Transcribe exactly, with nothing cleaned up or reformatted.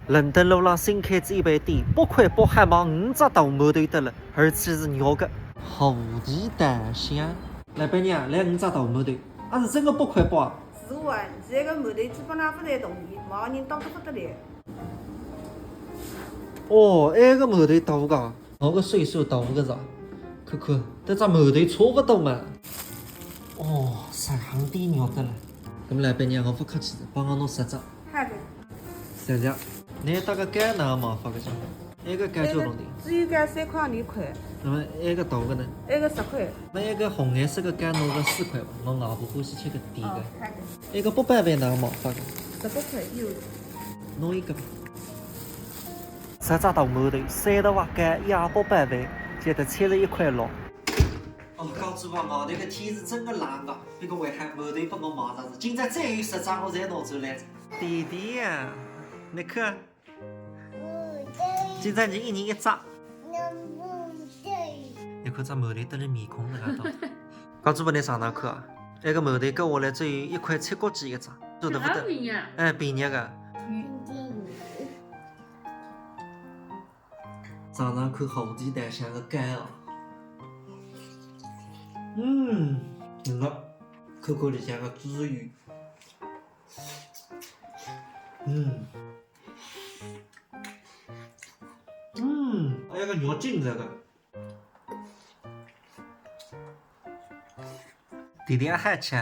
伦敦路浪新开仔一爿店，八块八还买五只大馒头得了，而且是肉个。好地道香。老板娘，来五只大馒头，啊是真个八块八啊？是啊，现在个馒头基本上勿赚铜钿，买个人多得勿得了。哦，埃个馒头大个，我个岁数大个是啊，看看，搭只馒头差勿多嘛。哦，十行钿肉得了。搿么老板娘，我勿客气了，帮我弄十只。好个。 谢谢。侬搭个糕哪能卖法个？埃个糕叫啥个？猪油糕三块钿一块。那么埃个大个呢？埃个十块。那埃个红颜色个糕拿个四块吧，我外婆欢喜吃个甜个。哦，好个。埃个八宝饭哪能卖法个？十八块，有。弄一个吧。十只大馒头，三大碗糕，一盒八宝饭，就得七十一块六。哦，讲实话，外头个天是真个冷个，不过还好馒头拨我买着了，今朝再有十只，我侪拿出来。弟弟呀，侬看， 今朝侬一人一只。侬看只馒头搭侬面孔能介大。讲实话，侬尝尝看啊，埃个馒头割下来只有一块七角几一只，做得勿得？啊，便宜啊。哎，便宜个。嗯。尝尝看，好地道香个糕哦。嗯，真个，看看里向个猪油。 嗯。嗯，还有个肉筋这个。弟弟还好吃，